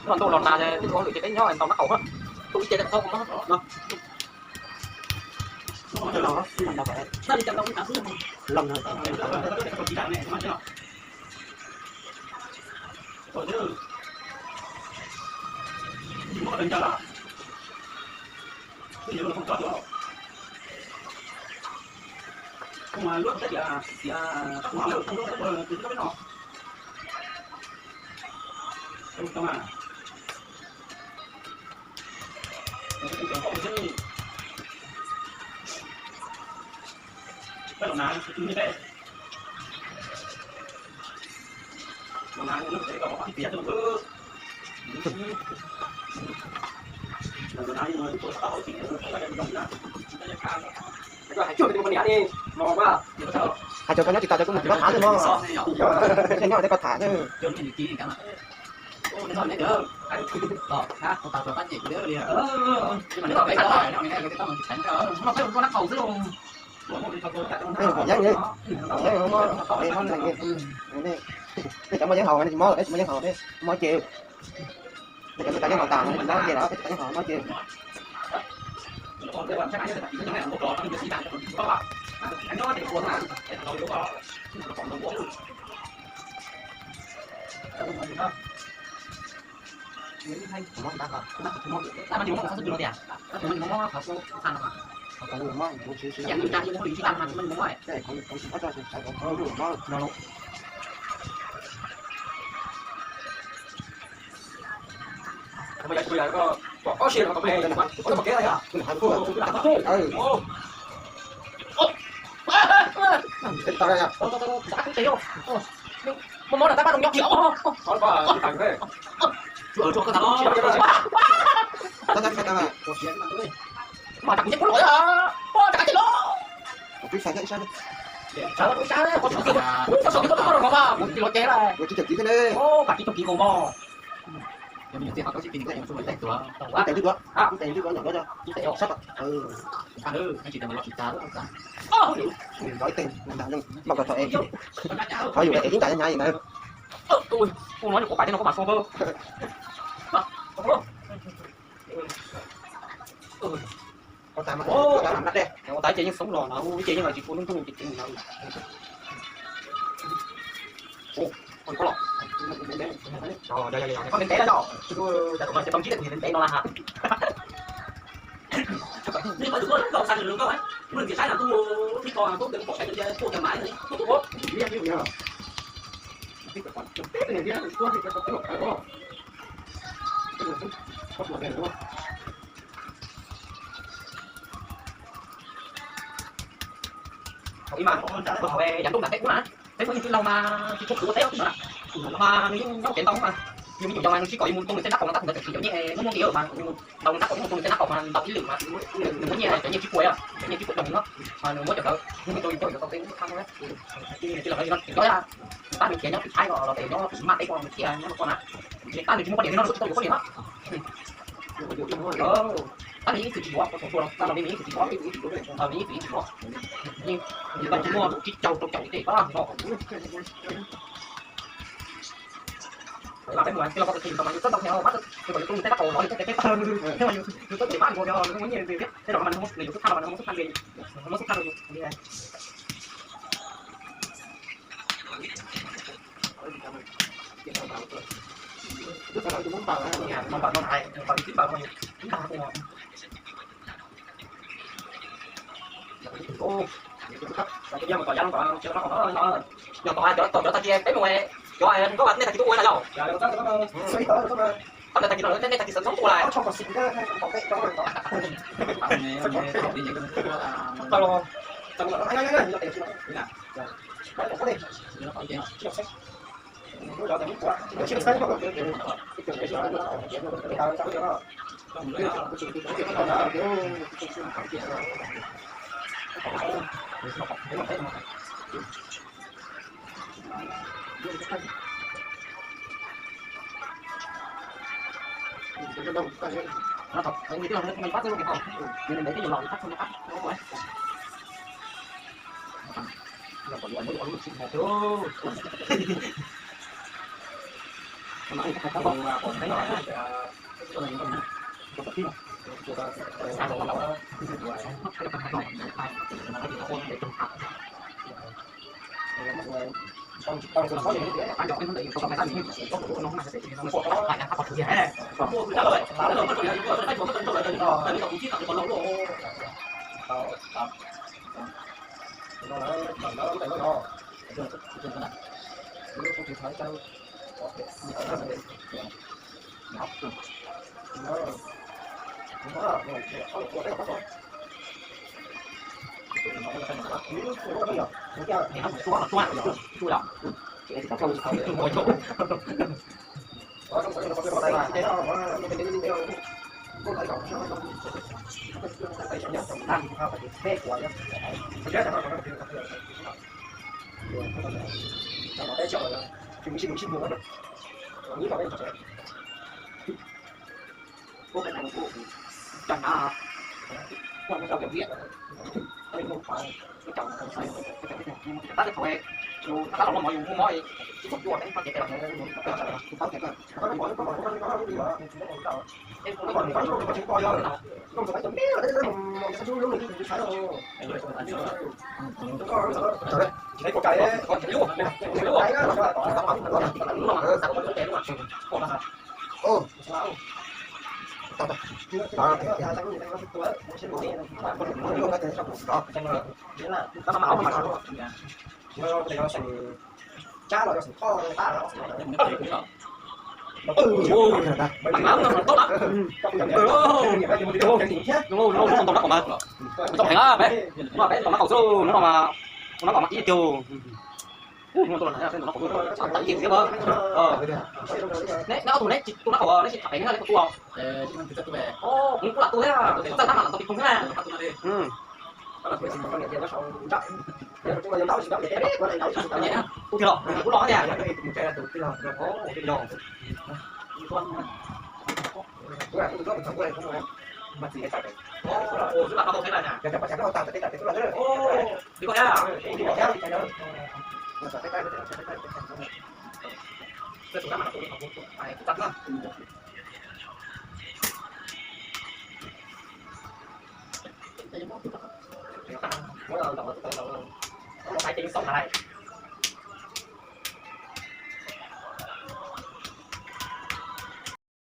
Ntuj los nag, twb ua lwm ces peb nyob ntau nab qaum. Tus ib ce tau no. Hais tias koj nyob tsis tau ces kuj mus tsis tau tham xwb mog. Nyob ces koj tham xwb. Yeeb li, yeeb li, nej cov muaj yeeb haus nej tsis mob, nej tsis muaj yeeb haus nej mob ces. Nej cov tsis tau yeeb haus tas nej tsis mob ces, nej tsis tau yeeb haus mob ces. Qhov yus es ib ntas nyob nyob na. Ua tas ces yeej xoob los no, ces yeej los tsis pub lub ntuj ces tseem no. Koj ntev ntev no, ntev ntev no na. Thaum ib mas, thaum yav ntuj nram teb ub na, peb muaj ib tug tij laug mas tsis tshua khwv ua teb os, mas nws yeej nyob kev ntau mas, yus me nyuam yaus mas nws sib kom yus mus tu nws tej nab qaum no tab sis tsis cov nyiaj muaj muaj nkiag mas, ntaus nws nab qaum, mus tu nws tej nab qaum mas ntaus ib lwm mas nws muaj nyiaj cov nyiaj tsib puas doos no, mas nws muab cov ntawd mus rau yus coj yus tau teb ub thaj no. Tij laug no tseem nyob, tab nws khiav nyob tim Thaib los los tes nyob tim maj teb ko nws khiav nyob rau ko na, tab nws tsis muaj poj niam li no nws tsis tau yuav poj niam na. Tab nws yeej ib txwm tsis yuav, tab nws yeej ib txwm tsis yuav, nws yeej ib txwm tsis yuav, yeej tsis muaj tsib caug rau caum li tej ko no. Mas peb mus tij laug ko tsis tau mas yus txawj ntau thiab, mas yus kom yus tu nws tej nab qaum los yus txawj cai peb pawg, thiab mas yus txawj cai pab nkaus thiab nws muaj nyiaj thiab, tej zaum mas nws muab, nws yuav xub thaj los mas nws muab xub thaj li, muab xub thaj rau yus. Yog tom cov tag kis peb mus, cov nkauj nej tag kis tuaj ua na yog? Tom tag kis no nej tag kis sawv txoob tuaj lawm. Ntau nab kaum mas, ntau heev na peb, hnub no peb ntau nab kaum xwb, hnub no mas ua nab kaum mas ib cug. Neb ob tug neb tsis tu nab kaum, neb tsis tham pem neb tus tub os? Kuv kuj lam tu thiab, txawj nab mas lam tau tis koog thiab na. Tu tiag los, kuv los tiag.